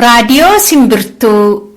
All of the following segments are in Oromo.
Raadiyoo Simbirtuu.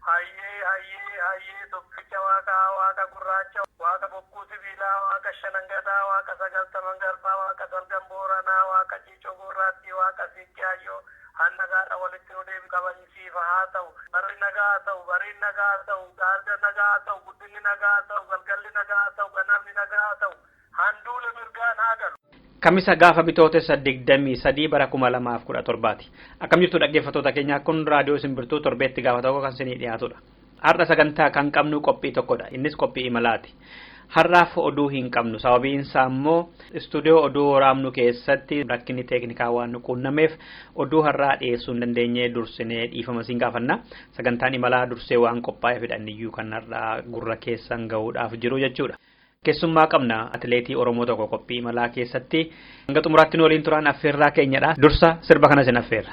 Hayyee hayyee hayyee tokkicha waaqaa waaqa gurraacha waaqa bokkuu sibiilaa waaqa shanangataa waaqa sagaltaman garbaa waaqa salgan booranaa waaqa ciicoo gurraattii waaqa siiqqee hayyoo hannagaadha walitti nu deebi kabajisiifa haa ta'u barri nagaa haa ta'u bariin nagaa haa ta'u gaarga nagaa haa ta'u guddinni nagaa haa ta'u galgalli nagaa haa ta'u ganamni nagaa haa ta'u handuula mirgaan haa galu. Kamisa gaafa bitootessa 23 bara 2017ti. Akkam jirtu dhaggeeffattoota keenya, kun raadiyoo Simbirtuu torbeetti gaafa tokko kan isinii dhiyaatudha. Har'a sagantaa kan qabnu qophii tokkodha. Innis qophii imalaati. Har'aaf oduu hin qabnu. Sababiin isaa immoo istuudiyoo oduu waraabnu keessatti rakkinni teeknikaa waan nu quunnameef oduu har'aa dhiyeessuu hin dandeenye, dursinee dhiifama siin gaafanna. Sagantaan imalaa dursee waan qophaa'eef hidhanniyyuu kan har'aa gurra keessan gahuudhaaf jiru jechuudha. Keessummaa qabna, atileetii Oromoo tokko qophii imalaa keessatti. Hanga xumuraatti nu waliin turaan affeerraa keenyadha. Dursa sirba kana isin affeerra.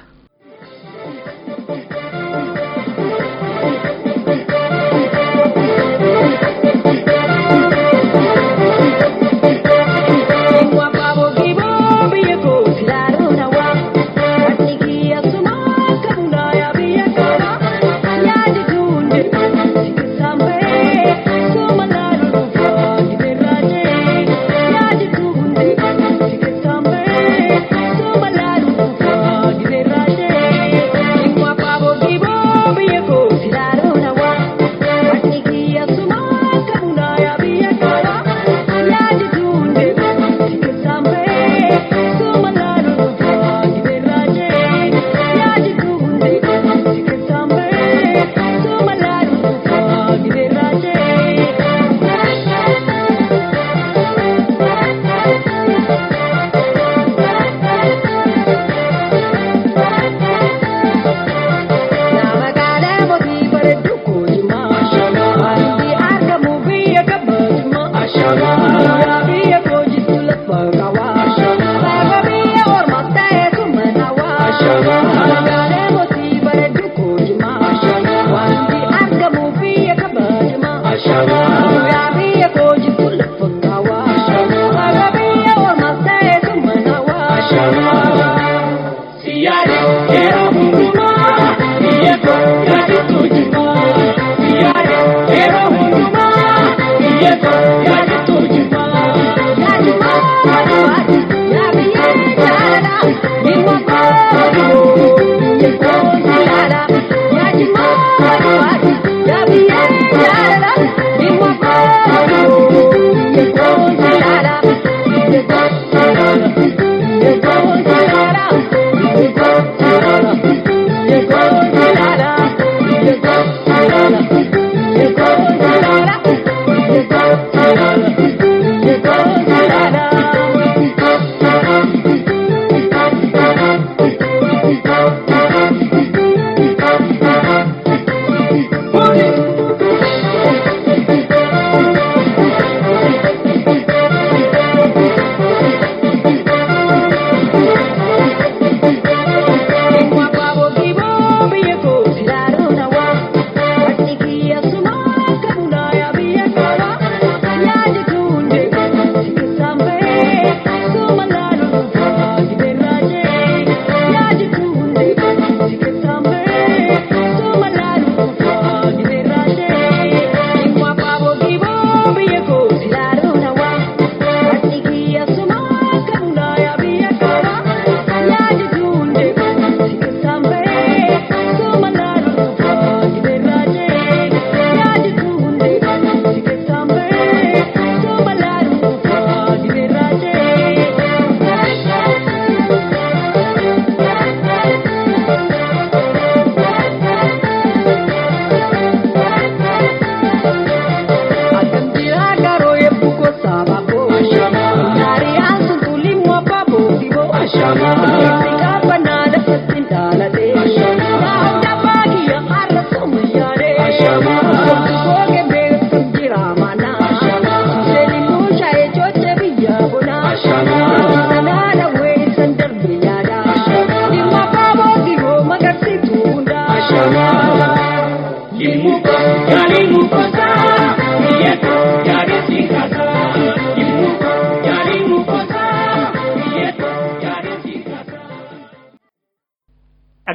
Limuko, yalimuko sa.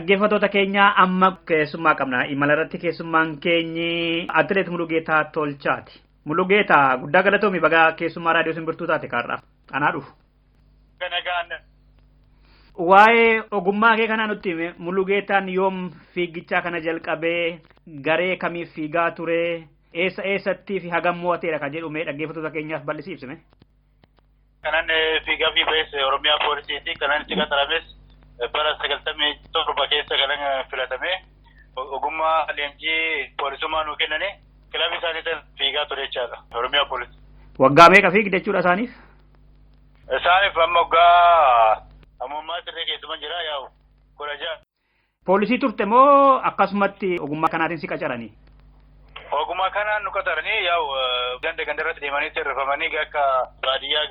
Dhaggeeffattoota keenya, amma keessummaa qabna. Imala irratti keessummaan keenyi Atileet Mulugeetaa Tolchaati. Mulugeetaa, guddaa galatoomi, baga keessummaa Raadiyoo Simbirtuu taate kaarraaf. Anaa dhufu. Waa'ee ogummaa kee kanaa nutti hime. Mulugeetaan yoom fiigichaa kana jalqabee, garee kamiif fiigaa ture, eessa eessattii fi hagam mo'ateera kan jedhu mee dhaggeeffattoota keenyaaf bal'isii ibsime. Kanan fiigaa fi ba'es Oromiyaa Poolisiiti. Kanan itti qaxarames bara 97 keessa kanan filatame. Ogummaa leenjii poolisummaa nuu kennani kilabii isaanii fiigaa ture jechaadha. Oromiyaa Poolisii. Waggaa meeqa fiigde jechuudha isaaniif? Isaaniif amma waggaa ammammaa sirree keessuma jira, yaa'u 16. Poolisii turte moo akkasumatti ogummaa kanaatiin si qacaranii? Ogummaa kanaan nu qacaranii, yaa'u ganda ganda irratti deemanii sirrifamanii akka baadiyyaa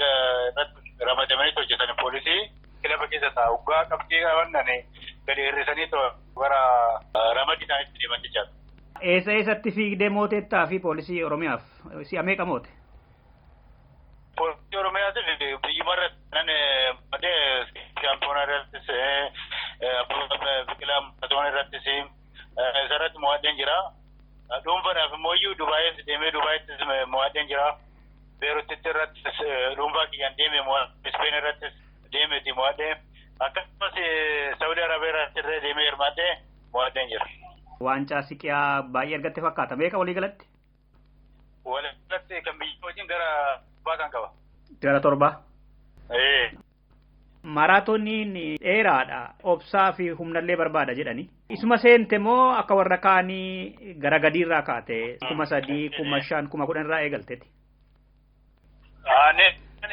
irratti ramadamanii hojjetan poolisii kilaba keessa taa'u. Waggaa qabxii qaban gadi hir'isanii gara ramadii isaaniitti deeman jechaadha. Eessa eessatti fiigdee mootettaa fi poolisii Oromiyaaf si'a meeqa moote? Poolisii Oromiyaatiif biyyuma irratti nan madee shaampiyoonaa irrattis, Abbabaa Biqilaa maratona irrattis isarratti mo'adheen jira. Dhuunfaadhaaf immoo iyyuu Dubaayis deemee Dubaayittis mo'adheen jira. Beerutitti irrattis dhuunfaa kiyyaan deeme, Ispeen irrattis deemeeti mo'adhee. Akkasumas Saudi Arabiyaa irratti illee deemee hirmaadhee mo'adheen jira. Waancaa siqiyaa baay'ee argatte fakkaata. Meeqa walii galatti? Walii galatti kan biyya wajjin gara 7 kan qaba. Gara 7? Maraatooniin dheeraadha. Obsaa fi humnallee barbaada jedhani. Isuma seente moo akka warra kaanii gara gadiirraa kaate, 3,000, 5,000, 10,000 irraa eegalteeti? Ani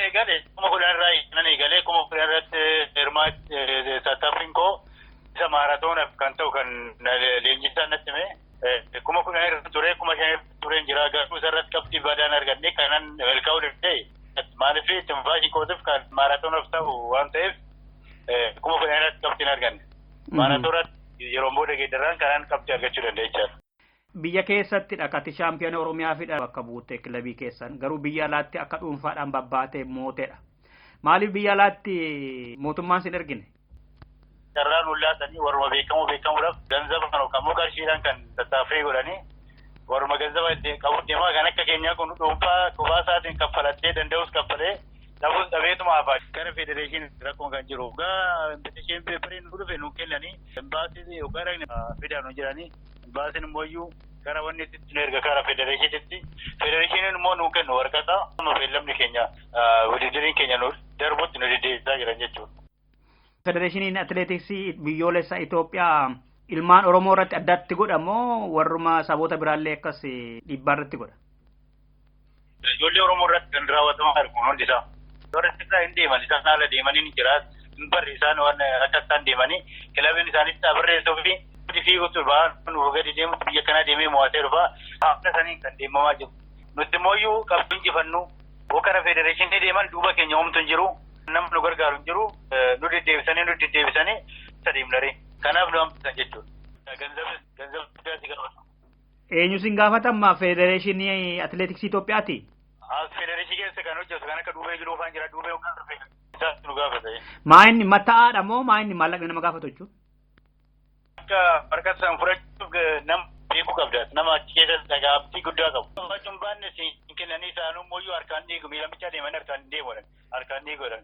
eegale 10,000 irraa nan eegalee, 10,000 irratti hirmaatti tattaaffiin koo isa maaraatoonaaf kan ta'u kan leenjisaan natti hime 10,000 irra ture, 5,000 irra tureen jira, garuu isarratti qabxii badaan arganne kanan milkaa'uu danda'e. Maaliif tinfaashii kootiif kan maaraatoonaaf ta'u waan ta'eef 10,000 irratti qabxiin arganne. Maaraatoonatti yeroo booda geeddaraan kanaan qabxii argachuu danda'e jechaadha. Biyya keessatti dhaqati shaampiyoona Oromiyaa fidha bakka buute kilabii keessan, garuu biyya alaatti akka dhuunfaadhaan babbaatee mooteedha. Maaliif biyya alaatti mootummaan sin ergine? Carraan laatanii warruma beekamoo beekamuudhaaf ganzaba kan yookaan qarshiidhaan kan tattaaffii godhanii warruma ganzaba qabu deemaa, kan akka keenyaa kun dhuunfaa kophaa isaatiin kaffalattee danda'us kaffalee dhabuus dhabeetuma hafaa. Gara federeeshinii rakkoon kan jiru. Dhugaa invitation paperiin nu dhufe nu kennanii imbaasii yookaan dhaqne fidaa nu jedhanii, imbaasiin immoo iyyuu gara wanni itti nu erga gara federeeshiniitti. Federeeshiniin immoo nu kennu waraqata amma beellamni keenya wudidiriin keenya nu darbutti nu deddeebisaa jiran jechuudha. Federeeshiniin Atileetiksii biyyoolessa Itoophiyaa ilmaan Oromoo irratti addatti godha moo warruma saboota biraallee akkas dhiibbaa irratti godha? Ijoollee Oromoo irratti kan raawwatamaa jiru kun hundi isaa. Warri Tigraay hin deeman, isaan haala deemanii ni jira. Hin barri isaan waan akka isaan deemanii kilabiin isaanitti barreessuu fi fiiguutu ba'an gadi deemu, biyya kana deemee mo'atee dhufa. Haala saniin kan deemamaa jiru. Nuti immoo iyyuu qabdu injifannu kara federeeshinii deeman duuba keenya homtu hin jiru. Namni nu gargaaru hin jiru. Nu deddeebisanii nu deddeebisanii deemnaree. Kanaaf nu hambisan jechuudha. Ganzaba guddaa si gaafatu. Eenyu sin gaafatamma, Federeeshinii Atileetiksii Itoophiyaati? Federeeshinii keessa kan hojjetu kan akka Duubee Jiluu faan jira, Duubee yookaan dhufe isaas nu gaafata. Maa inni matta'aadha moo maa inni maallaqni nama gaafatu jechuudha? Akka harka isaan fudhachuuf nama beekuu qabda. Nama achi keessatti dhagaabtii guddaa qabu. Fudhachuun baanne si kennanii, isaanuu immoo harkaan dhiigu, miila deemanii harkaan deemu, harkaan dhiigu jedhan.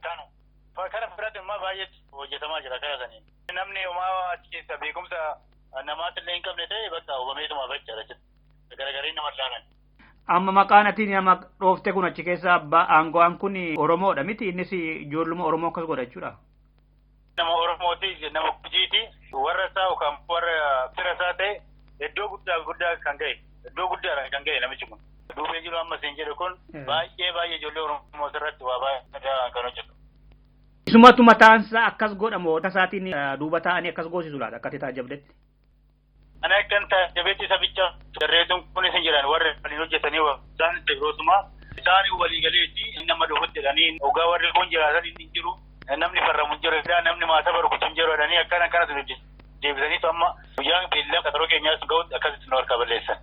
Kana fudhate immoo baay'ee hojjetamaa jira karaa saniin. Namni homaa achi keessa beekumsa namaatti illee hin qabne ta'e bakka hubameetuma jechaadha. Garagarii nama ilaalan. Amma maqaan ati nama dhoofte kun achi keessa abbaa aango'aan kun Oromoodha miti? Innis ijoolluma Oromoo akkas godha jechuudha. Nama Oromooti, nama Gujiiti, warra isaa yookaan warra fira isaa ta'e iddoo guddaa guddaa kan ga'e, iddoo guddaadha kan ga'e namichi kun. Duubee jiru amma siin jedhu kun baay'ee baay'ee ijoollee Oromoo irratti waa baay'ee kan hojjetu. Isumatu mataansaa akkas godhamoo isaatiin duuba taa'anii akkas goosisu laata akka taajabdetti? Ani akkan taajjabetti sabicha darreetuun kunis hin jiran, warri waliin hojjetanii isaan birootuma isaan walii galeeti nama dhufutti jedhanii, ogaa warri kun jiraatan hin jiru, namni farramu hin jiru, namni maasa barukutu hin jiru jedhanii akkana akkanatu deebisaniitu amma guyyaan beellama qaxaroo keenyaas ga'utti akkasitti nu harkaa balleessan.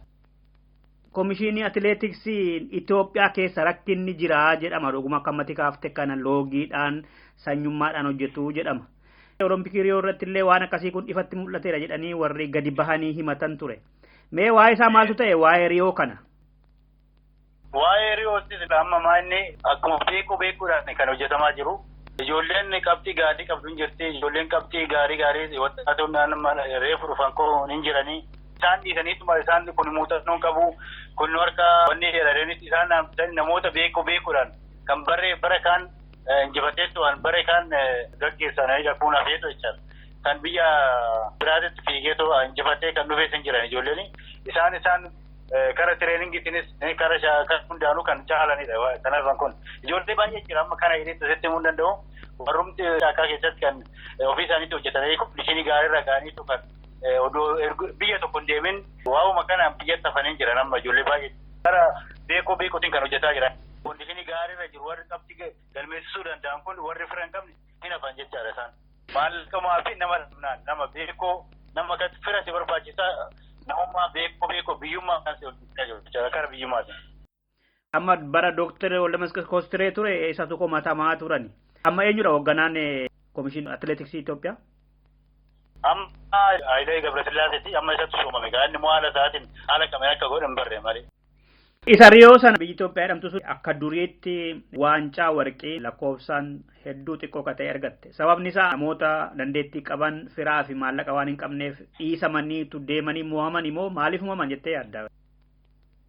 Komishinii Atileetiksii Itoophiyaa keessa rakkinni jira jedhama. Dhuguma akka ammatti kaafte kana loogiidhaan sanyummaadhaan hojjetu jedhama. Olompikii Riyoo irratti illee waan akkasii kun ifatti mul'ateera jedhanii warri gadi bahanii himatan ture. Mee waa'ee isaa maaltu ta'e waa'ee Riyoo kana? Waa'ee Riyoottis amma maanni akkuma beeku beekuudhaan kan hojjetamaa jiru. Ijoolleen qabxii gaarii qabdu hin jirti. Ijoolleen qabxii gaarii gaarii wantoota reefu dhufan koo hin jiranii. Isaan dhiisaniituma isaan kun muuxannoo qabu. Kun harka wanni jedhanitti isaan namoota beeku beekuudhaan kan barree bara kaan injifateessuudhaan bara kaan gaggeessan kun hafeetu jechaadha. Kan biyya biraatitti fiigeetoo injifatee kan dhufees hin jiran ijoolleen. Isaan kara tireeningiitiinis kara hundaanuu kan caalanidha. Kanaaf kun ijoollee baay'ee jira amma kana hidheetti asitti himuu hin danda'u. Warrumti shaakaa keessatti kan ofii isaaniitti hojjetanii kondishinii gaariirra ga'aniitu kan odoo biyya tokko hin deemin waa'uma kanaan biyyatti hafanii jiran amma ijoollee baay'ee kara beekoo beekootiin kan hojjetaa jiran. Kondishinii gaariirra jiru warri qabxii galmeessisuu danda'an kun warri fira hin qabne hin hafan jechaadha isaan. Maallaqamaa fi nama nama beekoo nama fira si barbaachisaa. Namummaa beekoo beekoo biyyummaa kan hojjechaa jiru jechaadha kara biyyummaati. Amma bara Dooktar Waldamasqal Koostiree ture isa tokko matamaa turani. Amma eenyudha hoogganaan Komishinii Atileetiksii Itoophiyaa? Amma Hayilee Gabrasillaaseeti amma isatti soomame gaa inni immoo haala isaatiin haala kamii akka godhan barree malee. Isa Riyoo sana biyyi Itoophiyaa jedhamtu sun akka duriitti waancaa warqii lakkoofsaan hedduu xiqqoo ka ta'e argatte. Sababni isaa namoota dandeettii qaban firaa fi maallaqa waan hin qabneef dhiisamaniitu deemanii mo'aman immoo maaliif mo'aman jettee yaadda?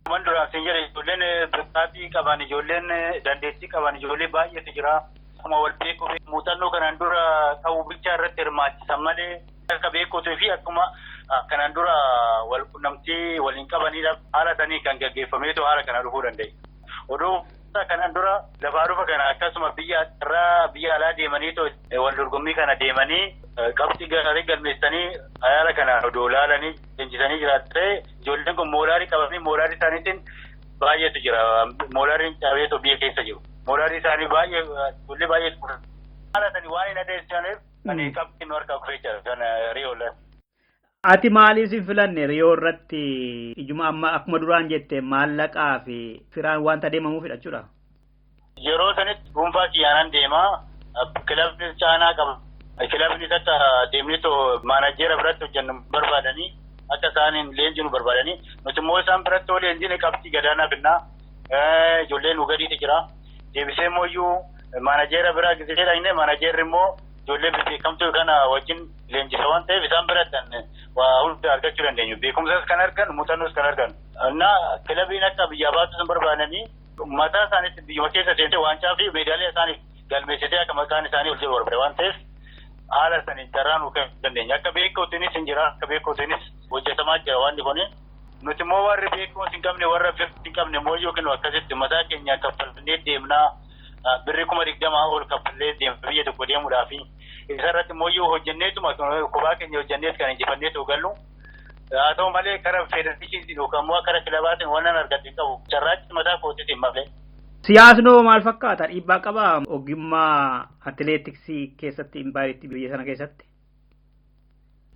Man duraan siin jedhe ijoolleen birqaatii qaban ijoolleen dandeettii qaban ijoollee baay'eetu jira. Akkuma wal beekuu muuxannoo kanaan dura ta'uu bichaa irratti hirmaachisan malee akka beekuutuu fi akkuma kanaan dura wal qunnamtii waliin qabanidha. Haala sanii kan gaggeeffameetu haala kana dhufuu danda'e. Odoo kanaan dura lafaa dhufa kana akkasuma biyya irraa biyya alaa deemaniitu wal dorgommii kana deemanii qabxii gaarii galmeessanii haala kana odoo laalanii leenjisanii jiraatte ijoolleen kun moolaarii qabanii moolaarii isaaniitiin baay'eetu jira. Moolaariin cabeetu biyya keessa jiru. Moolaarii isaanii baay'ee ijoollee baay'eetu haala sanii waan hin adeemsifneef kan qabxiin nu harkaa kufee jira kan Riyoo. Ati maaliif hin filanne Riyoo irratti ijuma amma akkuma duraan jette maallaqaa fi firaan wanta deemamuuf jechuudha. Yeroo sanitti dhuunfaa kiyyaanaan deemaa kilabni caanaa qaba. Kilabnis akka deemnitoo maanajeera biratti hojjennu barbaadanii akka isaaniin leenjinu barbaadanii nuti immoo isaan biratti yoo leenjine qabxii gadaanaa finnaa ijoolleen nu gadiitu jira. Deebisee immoo iyyuu maanajeera biraa gisee dhaqnee maanajeerri immoo ijoollee beekamtuu kana wajjin leenjisa waan ta'eef isaan biratti waa hunda argachuu dandeenyu. Beekumsas kan argan muuxannoos kan argan. Innaa kilabiin akka biyyaa baatu sun barbaadanii mataa isaaniitti biyyuma keessa seentee waancaa fi meedaaliyaa isaaniif galmeessitee akka maqaan isaanii ol jedhu barbaade waan ta'eef haala saniin carraa nuu kennuu dandeenya. Akka beekootiinis hin jira akka beekootiinis hojjetamaa jira wanti kuni. Nuti immoo warri beekumsa hin qabne warra firri hin qabne immoo yookiin akkasitti mataa keenya kaffalnee deemnaa birri 20,000 ol kaffallee deemna biyya tokko deemuudhaafi. Isarratti immoo yoo hojjenneetuma kophaa keenya hojjenneet kan injifanneetu gallu. Haa ta'u malee kara federeeshiniitiin yookaan immoo kara kilabaatiin waan nan argadhe qabu carraachi mataa kootiitiin malee. Siyaasnoo maal fakkaata? Dhiibbaa qabaa ogummaa atileetiksii keessatti impaayeritti biyya sana keessatti?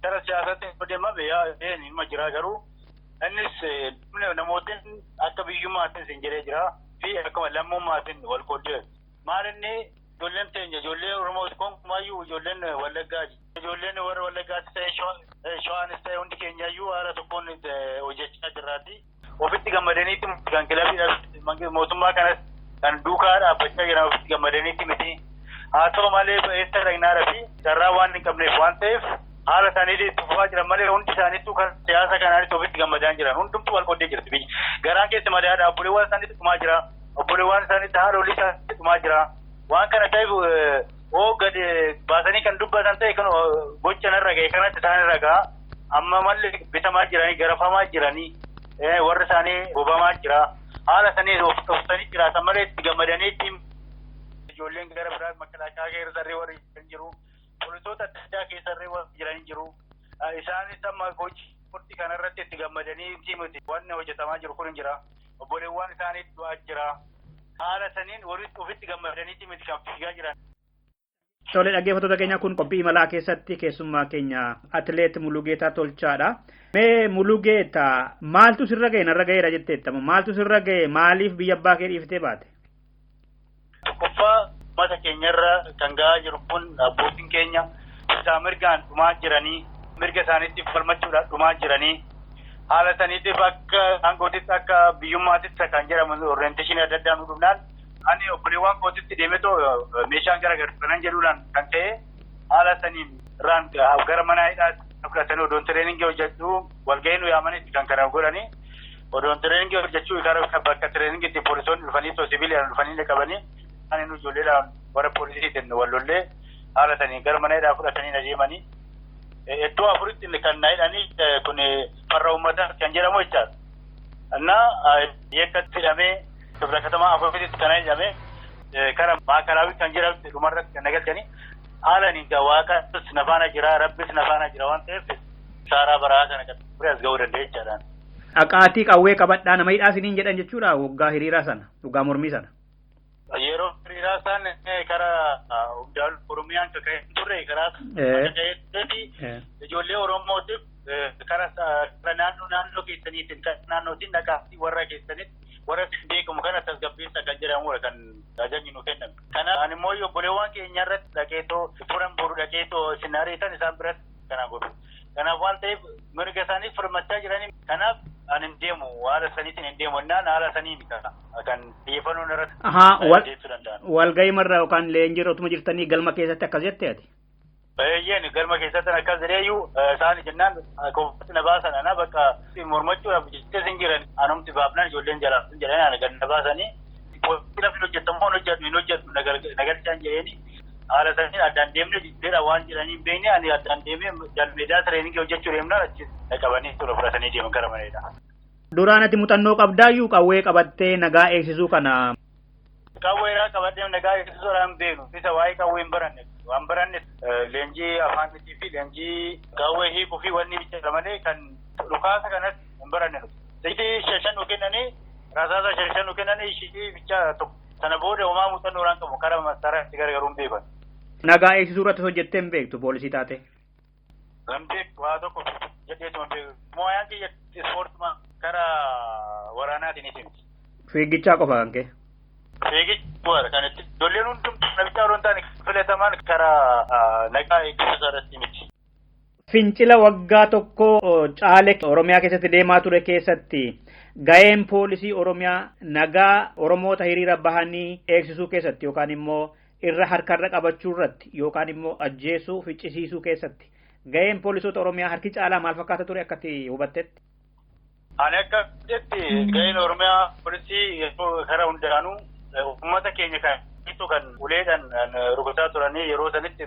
Kara siyaasatti deemame yaa ilma jira garuu innis namootni akka biyyummaatiin sin jedhee jira fi akkuma lammummaatiin wal qooddee. Maal inni ijoolleen teenya ijoollee Oromoo gonkumaayyuu ijoolleen Wallaggaa ijoolleen warra Wallaggaas ta'e Shawaanis ta'e hundi keenyaayyuu haala tokkoon hojjechaa jirraati. Ofitti gammadaniitti kan kilabii mootummaa kanas kan duukaa dhaabbachaa jiran ofitti gammadaniitti miti. Haa ta'u malee eessa dhaqnaadha fi carraa waan hin qabneef waan ta'eef haala isaaniitiin itti fufaa jiran malee hundi isaaniittuu kan siyaasa kanaanis ofitti gammadaa jiran hundumtuu wal qoodee jirti biyyi. Garaan keessa madaadha obboleewwan isaaniitti dhumaa jira. Obboleewwan isaaniitti haala olii isaaniitti dhumaa jira. Waan kana ta'eef oo gadi baasanii kan dubbatan ta'e kan gocha narra ga'e kanatti isaan irra ga'a. Amma malli bitamaa jiranii garafamaa jiranii warri isaanii gobamaa jira. Haala sanii of jiraatan malee itti gammadanii ijoolleen gara biraa makalaakaa keessarree warri jiran jiru. Poolisoota adda addaa keessarree warri jiran jiru. Isaanis amma hojii ispoortii kanarratti itti gammadanii miti wanni hojjetamaa jiru kun jira. Obboleewwan isaanii du'aa jira. Haala saniin ofitti gammadaniiti miti kan fiigaa jiran. Tole dhaggeeffattoota keenya kun qophii imalaa keessatti keessummaa keenya atileet Mulugeetaa Tolchaadha. Mee Mulugeetaa maaltu sirra ga'e narra ga'eera jetteetta maaltu sirra ga'e maaliif biyya abbaa kee dhiiftee baate? Tokkoffaa uummata keenyarra kan ga'aa jiru kun abbootiin keenya Bitaa mirgaan dhumaa jiranii, mirga isaaniitti falmachuudhaan dhumaa jiranii, haala saniitiif akka aangootitti akka biyyummaatitti kan jedhamu orienteeshinii adda addaa nu dhufnaan ani obboleewwan kootitti deemetoo meeshaan gara gargaran jedhuudhaan kan ka'e haala saniin irraan gara mana hidhaa fudhatanii odoon tireeningii hojjechuu walgahii nu yaamanitti kan kana godhanii odoon tireeningii hojjechuu bakka tireeningiitti poolisoonni dhufanii too sibiilaan dhufanii qabanii ani nu ijoolleedhaan warra poolisiitiin wal lollee haala saniin gara mana hidhaa fudhatanii na deemanii iddoo afuritti kan na hidhanii kun farra uummataa kan jedhamu jechaadha. Innaa yakka hidhamee kibra katamaa afuritti kan hidhamee kara maakalaawii kan jedhamtu dhumarratti kan nagalchanii haala ni waaqas na faana jira rabbis na faana jira waan ta'eef saaraa baraa kana kan as ga'uu danda'e jechaadha. Dhaqaatii qawwee qabadhaa nama hidhaa isiniin jedhan jechuudha waggaa hiriiraa sana dhugaa mormii sana. Yeroo hiriiraa san karaa hundaan Oromiyaan kaka'ee turre karaa kaka'eetti ijoollee Oromootiif karaa naannoo naannoo keessaniitiin karaa naannootiin dhaqaatii warra keessanitti warra beekamu kana tasgabbeessa kan jedhamudha kan ajajni nu kenname. Kanaaf ani immoo obboleewwan keenya irratti dhaqeetoo furan boru dhaqeetoo isin ariitan isaan biratti kana godhu. Kanaaf waan ta'eef mirga isaanii falmachaa jiranii kanaaf ani hin deemu haala saniitiin hin deemu innaan haala saniin kan xiyyeeffannoon irratti deessuu danda'an. Walgahii marraa yookaan leenjii irra utuma jirtanii galma keessatti akkas jette ati? Eeyyeen galma keessatti akkas jedheeyyuu isaan jennaan kophaatti na baasan ana bakka mormachuudhaaf jettee sin jiran anumti baafnaan ijoolleen jalaa sun jedhanii ana gad na baasanii poolisii lafin hojjettamu hin hojjedhu hin hojjedhu nagalchaan jedheeni haala saniin addaan deemne jiddeedha waan jedhanii hin beekne ani addaan deemee jalmeedaa tireeningii hojjechuu deemnaan achi qabanii tura fudhatanii deeman gara maneedha. Duraan ati muuxannoo qabdaayyuu qawwee qabattee nagaa eegsisuu kana. Qawweedhaa qabadhee nagaa eegsisuu hin beeknu. Isa waa'ee qawwee hin baranne. Waan baranne leenjii afaanitii fi leenjii qawwee hiikuu fi wanni bichaadha malee kan dhukaasa kanatti hin baranne nuti. Ishii shan nu kennanii rasaasa shan nu kennanii ishii bichaa tokko. Sana booda homaa muuxannoodhaan qabu karaa masaaraa itti garagaruun hin beekan. Nagaa eegsisuu irratti hojjettee hin beektu poolisii taate. Hin beektu waa tokko jedheetuma hin beeku. Mooyaan kiyya ispoortuma karaa waraanaatiin isin. Fiigichaa qofa kan kee. Fiigicha kan itti ijoolleen hundumtuu namicha odoo hin taane filataman karaa nagaa eegsisuu irratti miti. Fincila waggaa tokko caale Oromiyaa keessatti deemaa ture keessatti ga'een poolisii Oromiyaa nagaa Oromoota hiriira bahanii eegsisuu keessatti yookaan immoo irra harkarra qabachuu irratti yookaan immoo ajjeesuu ficcisiisuu keessatti ga'een poolisoota Oromiyaa harki caalaa maal fakkaata ture akkatti hubattetti? Ani akka jetti ga'een Oromiyaa poolisii yeroo karaa hundaanuu uummata keenya kan kan uleedhaan rukutaa turanii yeroo sanitti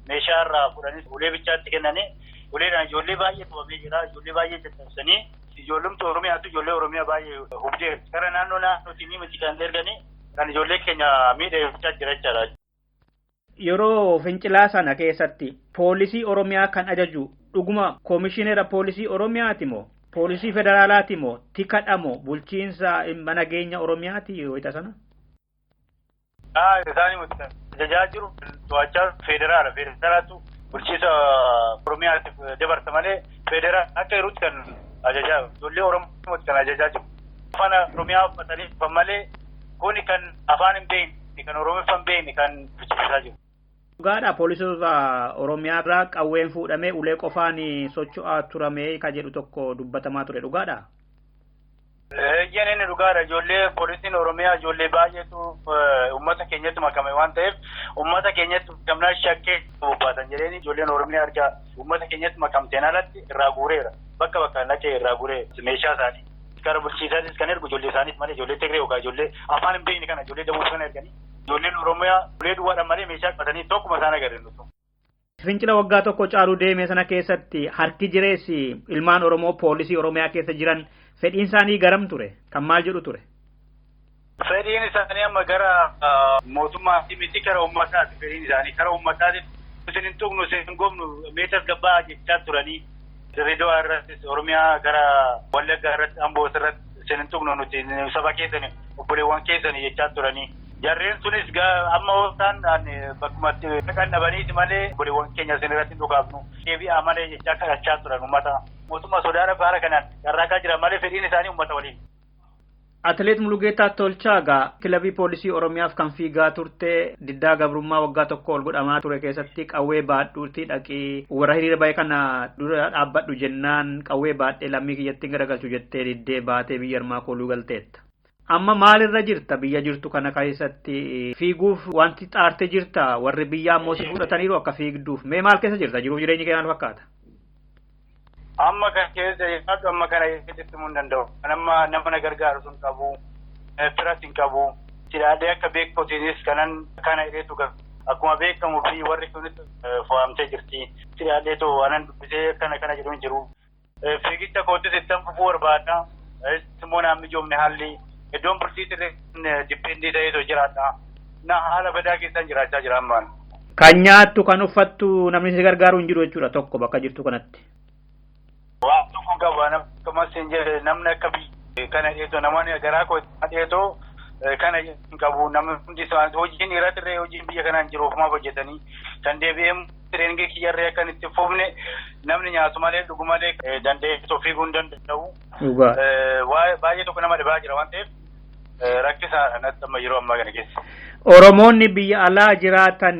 meeshaa irraa fudhanii ulee bichaatti kennanii uleedhaan ijoollee baay'ee qabamee jira ijoollee baay'ee caccabsanii ijoollumti Oromiyaatu ijoollee Oromiyaa baay'ee hubdee gara naannoo naannootiin miti kan erganii kan ijoollee keenya miidhee jechaa jira jechaadha. Yeroo fincilaa sana keessatti poolisii Oromiyaa kan ajaju dhuguma koomishineera poolisii Oromiyaati moo poolisii federaalaati moo tikadha moo bulchiinsa nageenya Oromiyaati wayita sana? Isaan ajajaa jiru to'achaa federaala federaalaatu bulchiinsa Oromiyaatiif dabarsa malee federaala akka yerootti kan ajajaa ijoollee Oromooti kan ajajaa jiru. Afaan Oromiyaa uffatanii dhufan malee kuni kan afaan hin beekne kan Oromiffaa hin beekne kan fichisiisaa jiru. Dhugaadha poolisoota Oromiyaa irraa qawween fuudhamee ulee qofaan socho'aa turame kan jedhu tokko dubbatamaa ture dhugaadha. Eeyyeen inni dhugaadha. Ijoollee poolisiin Oromiyaa ijoollee baay'eetu uummata keenyatti makame waan ta'eef uummata keenyatti makamnaa shakkee bobbaatan jedheen ijoolleen Oromiyaa argaa uummata keenyatti makamteen alatti irraa guureera. Bakka bakka naqee irraa guuree meeshaa isaanii. Gara bulchiisaatis kan ergu ijoollee isaaniif malee ijoollee Tigree yookaan ijoollee afaan hin beekne kana ijoollee Dabuuf kana erganii ijoolleen Oromiyaa ulee duwwaadhaan malee meeshaa qabatanii tokkuma isaan agarre nutu. Fincila waggaa tokko caalu deeme sana keessatti harki jireessi ilmaan Oromoo poolisii Oromiyaa keessa jiran fedhiin isaanii garam ture? Kan maal jedhu ture? Fedhiin isaanii amma gara mootummaatti miti gara uummataati fedhiin isaanii gara uummataati isin hin tuqnu isin hin gobnu meetas gabbaa jechaa turanii Dirreedawaa irrattis Oromiyaa gara Wallaggaa irratti Amboo irratti isin hin tuqnu nuti saba keessani obboleewwan keessani jechaa turanii. Jarreen sunis amma isaan bakkumatti qannabaniiti malee obboleewwan keenya isin irratti hin dhukaafnu deebi'aa malee jechaa kadhachaa turan uummata. Mootummaa sodaadhaaf haala kanaan carraaqaa jira malee fedhiin isaanii uummata waliin. Atileet Mulugeetaa Tolchaa egaa kilabii poolisii Oromiyaaf kan fiigaa turte diddaa gabrummaa waggaa tokko ol godhamaa ture keessatti qawwee baadhuutti dhaqii warra hiriira bahe kana dura dhaabbadhu jennaan qawwee baadhee lammii kiyyatti garagalchu jettee diddee baatee biyya armaa kooluu galteetta. Amma maalirra jirta biyya jirtu kana keessatti fiiguuf wanti xaarte jirta warri biyyaa immoo si fudhataniiru akka fiigduuf mee maal keessa jirta jiruuf jireenyi kee maal fakkaata? Amma kan keessa jiraatu amma kana keessatti himuu hin danda'u. Kan amma nama na gargaaru sun qabu, firas hin qabu. Sidhaadhee akka beektotiinis kanan kana hidheetu akkuma beekamu fi warri kunis fo'amtee jirti. Sidhaadhee too anan dubbisee kana kana jedhu hin jiru. Fiigicha kootis ittiin fufuu barbaada. Immoo naan mijoomne haalli iddoon bulchiisirree dippendii ta'eetoo jiraadha. Na haala badaa keessan jiraachaa jira ammaan. Kan nyaattu kan uffattu namni si gargaaru hin jiru jechuudha tokko bakka jirtu kanatti. Waan tokko qaba akkasumas hin jedhe namni akka biyya kana dheetoo namoonni garaa koo dheetoo kana hin qabu namni hundi isaanii hojiin irratti illee hojiin biyya kanaan jiru ofumaaf hojjetanii kan deebi'ee tireeningii kiyyarree akka itti fufne namni nyaatu malee dhugu malee danda'ee fiiguu hin danda'u. Baay'ee tokko nama dhibaa jira waan ta'eef rakkisaadha natti amma yeroo ammaa kana keessa. Oromoonni biyya alaa jiraatan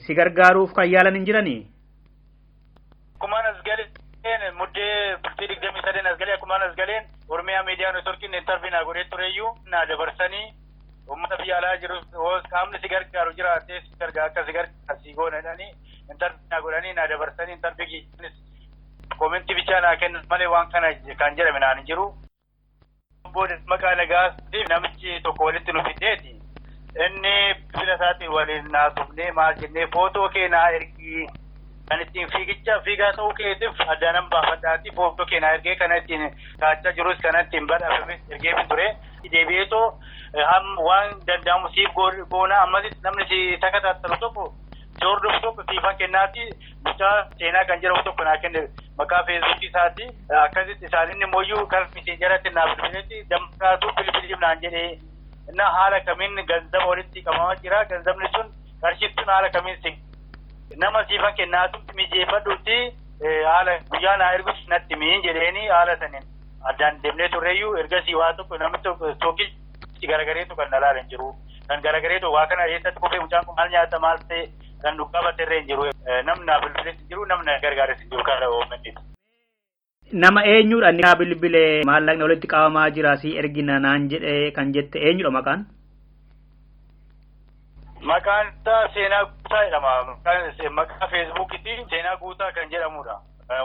si gargaaruuf kan yaalan hin jiranii? Akkumaan as galee muddee bultii 23 as galee akkumaan as galeen Oromiyaa miidiyaa neetworkiin intarvii naa godhee tureyyuu naa dabarsanii uummata biyya alaa jiru qaamni si gargaaru jiraatee si gargaara akka si gargaaru si goona jedhanii intarvii naa godhanii naa dabarsanii intarvii kiyyaanis koomentii bichaa naa kennan malee waan kana kan jedhame naan hin jiru. Booda maqaa nagaasiif namichi tokko walitti nu fideeti. Inni bilbila isaatiin waliin naasofnee maal jennee footoo kee naa ergii kan ittiin fiigicha fiigaa ta'uu keetiif addaanan baafadhaati footoo kee naa ergee kana ittiin kaachaa jirus kana ittiin badhaafames ergee ture. Deebi'eetoo waan danda'amu siif goona ammas namni si takataattalu tokko si hordofu tokko siifan kennaati mucaa seenaa kan jedhamu tokko naa kenne maqaa feesbuukii isaati akkasitti isaan inni mooyyuu karaa miseenjaratti naa bilbiletti dammaqaatu bilbiliif naan jedhee na haala kamiin ganzaba walitti qabamaa jira ganzabni sun qarshiin haala kamiin si nama siifan kennaatu mijeeffadhuutti haala guyyaa naa ergus natti miin jedheeni haala saniin addaan deemnee turreeyyuu ergasii waa tokko namni tokko tokkichi garagareetu kan na laalan jiru kan garagareetu waa kana eessatti kufee mucaan kun maal nyaata maal ta'e kan nu qabaterree hin jiru namni naa bilbilees hin jiru namni na gargaares hin jiru kana oomishni. Nama eenyudha inni naa bilbilee maallaqni walitti qabamaa jira si ergina naan jedhee kan jette eenyudha maqaan? Maqaan isaa Seenaa Guutaa jedhama. Maqaa Feesbuukiitti Seenaa Guutaa kan jedhamudha.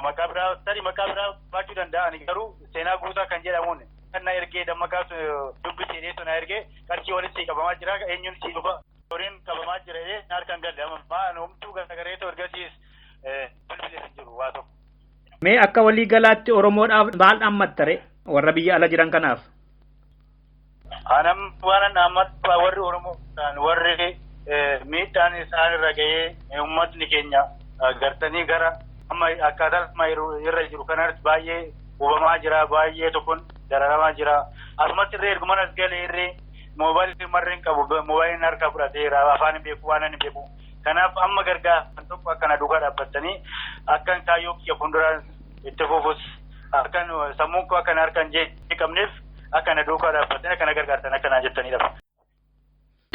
Maqaa biraa tarii maqaa biraa baachuu danda'an garuu Seenaa Guutaa kan jedhamuun kan na ergee dammaqaa dubbisee dheessoo na ergee qarshii walitti qabamaa jira eenyuun si dhufa horiin qabamaa jira jedhee na harkaan galle amma homtuu garagareetoo ergasiis bilbilees hin jiru waa tokko. Mee akka walii galaatti Oromoodhaaf maal dhaammattare warra biyya ala jiran kanaaf? Anam waan dhaammadhu warri Oromoo ta'an warri miidhaan isaan irra ga'ee uummatni keenya gartanii gara amma akkaataa amma irra jiru kanatti baay'ee hubamaa jira baay'ee tokkoon dararamaa jira asumatti irree ergumaan as galee irree moobaayilii marreen qabu moobaayiliin harkaa fudhateera afaan hin beeku waan hin beeku kanaaf amma gargaaran tokko akkana duukaa dhaabbatanii akkan kaayyoo kiyya fuulduraan itti fufus akkan sammuun koo akkan harkaan jeeqamneef akkana duukaa dhaabbatanii akkana gargaartan akkanaa jettanidha.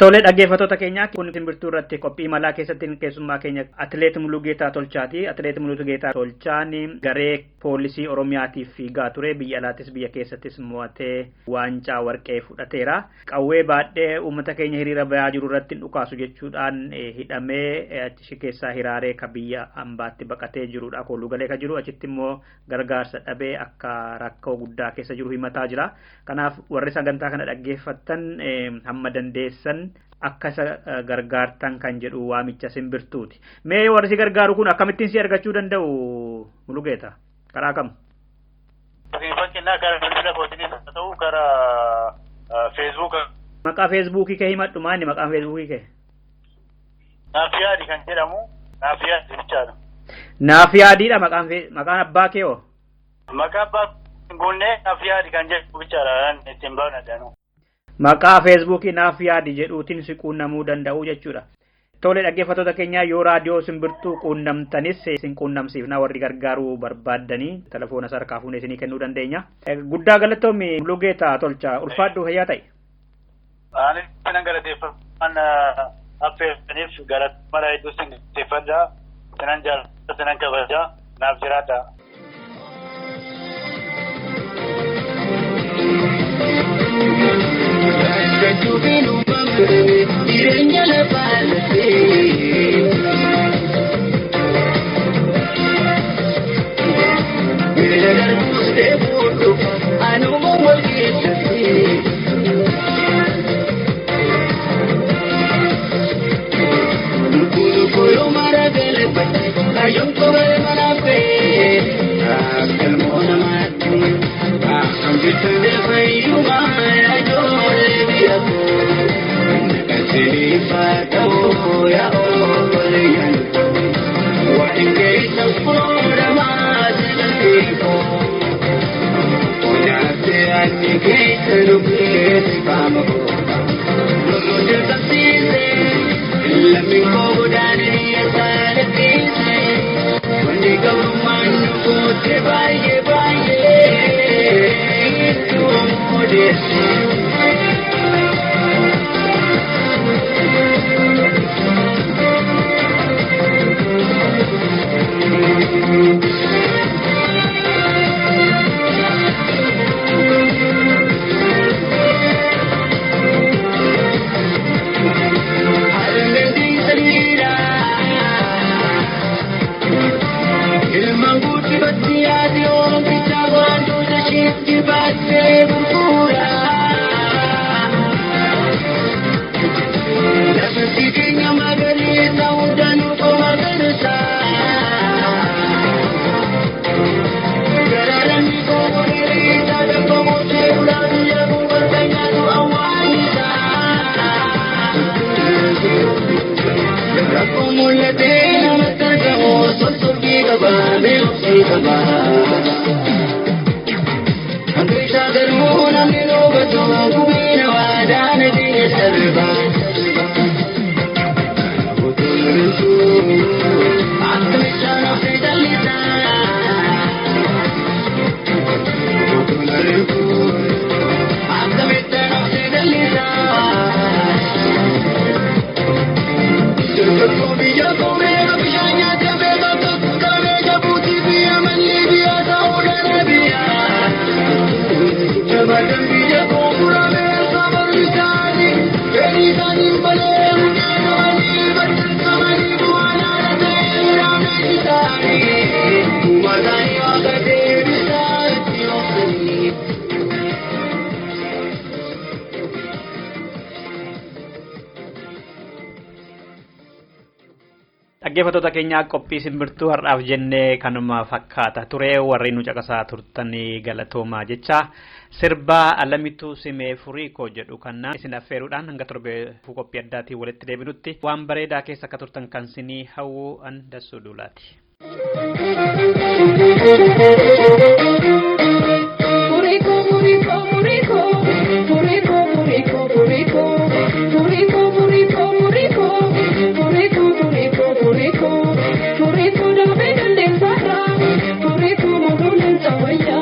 Tole dhaggeeffattoota keenyaa kun simbirtuu irratti qophii imalaa keessatti keessummaa keenya Atileet Mulugeetaa Tolchaati. Atileet Mulugeetaa Tolchaan garee poolisii Oromiyaatiif fiigaa ture. Biyya alaattis biyya keessattis mo'atee waancaa warqee fudhateera. Qawwee baadhee uummata keenya hiriira bayaa jiru irratti dhukaasu jechuudhaan hidhamee achi keessaa hiraaree ka biyya ambaatti baqatee jirudha. Kooluu galee ka jiru achitti immoo gargaarsa dhabee akka rakkoo guddaa keessa jiru himataa jira. Kanaaf warri sagantaa kana dhaggeeffattan hamma dandeessan akka isa gargaartan kan jedhu waamicha simbirtuuti. Mee warri si gargaaru kun akkamittiin si argachuu danda'u Mulugeeta? Karaa kam? Fakkeenyaa karaa bilbila kootiinis haa ta'u karaa Feesbuuka. Maqaa Feesbuukii kee himadhu maali maqaan Feesbuukii kee? Naafiyaadhi kan jedhamu Naafiyaadhi jechaadha. Naafiyaadhiidha maqaan abbaa kee hoo? Maqaa abbaa guunnee Naafiyaadhi kan jedhamu bichaadha ittiin baanadha. Maqaa Feesbuukii naaf yaadi jedhuutiin si quunnamuu danda'u jechuudha. Tole dhaggeeffattoota keenya yoo raadiyoo simbirtuu quunnamtanis isin quunnamsiifna warri gargaaruu barbaaddanii telefoona sarkaa fuunee isinii kennuu dandeenya. Guddaa galatoomi Mulugeetaa Tolchaa ulfaadhu fayyaa ta'e. Anis sinan galateeffannaa affeeraniif galata hedduu sin galateeffadha. Sinan jaalladha sinan kabaja naaf jiraadha. Jireenya lafaa lafee miila darbuus deemuudhu anuma wal keessatti. Lukuu mara galfate kaayyoon kophee mana fee akkalmoo namaatti akkam jirtu fayyumaa ijoollee biyya koo. Thank you. Dhaggeeffattoota keenyaa qophii simbirtuu har'aaf jennee kanuma fakkaata ture warri nu caqasaa turtanii galatoomaa jecha sirba alamituu simee furii koo jedhu kana isin affeeruudhaan hanga torbee qophii addaatiin walitti deebinutti waan bareedaa keessa akka turtan kan sinii hawwuu an dassuu duulaati. Furiko, furiko, furiko, furiko, furiko, furiko, furiko, furiko, furiko, furiko, furiko, furiko, furiko daabe dandeessarra, furiko muduuleen cawayya,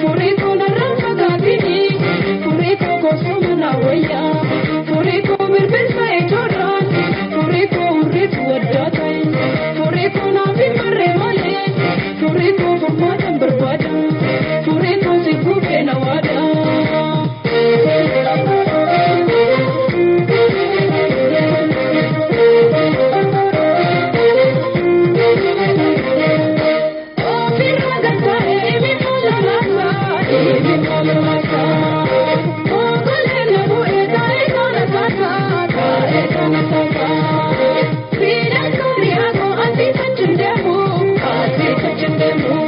furiko narraan fagaatini, furiko gosuma naawayya, furiko birbirsa ijoorraan, furiko hurriitu addaa ta'e, furiko naaf hin barree malee, furiko furmaatan barbaada, furiko si fuudhee na waada. Ofirra gargaaree ebi mala maasa, ebi mala maasa. Ogolee na bu'ee taa'ee kana taasa, taa'ee kana taasa. Fiidaan kaariyaa koo asii sachuun deemu, asii sachuun deemu.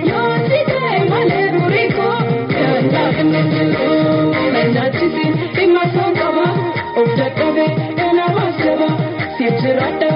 Yoo si ta'e malee durii koo danda'a kan jiru. Nyaachisi dhimma soon qaba, of dadhabee nama jaba, siif jiraadha.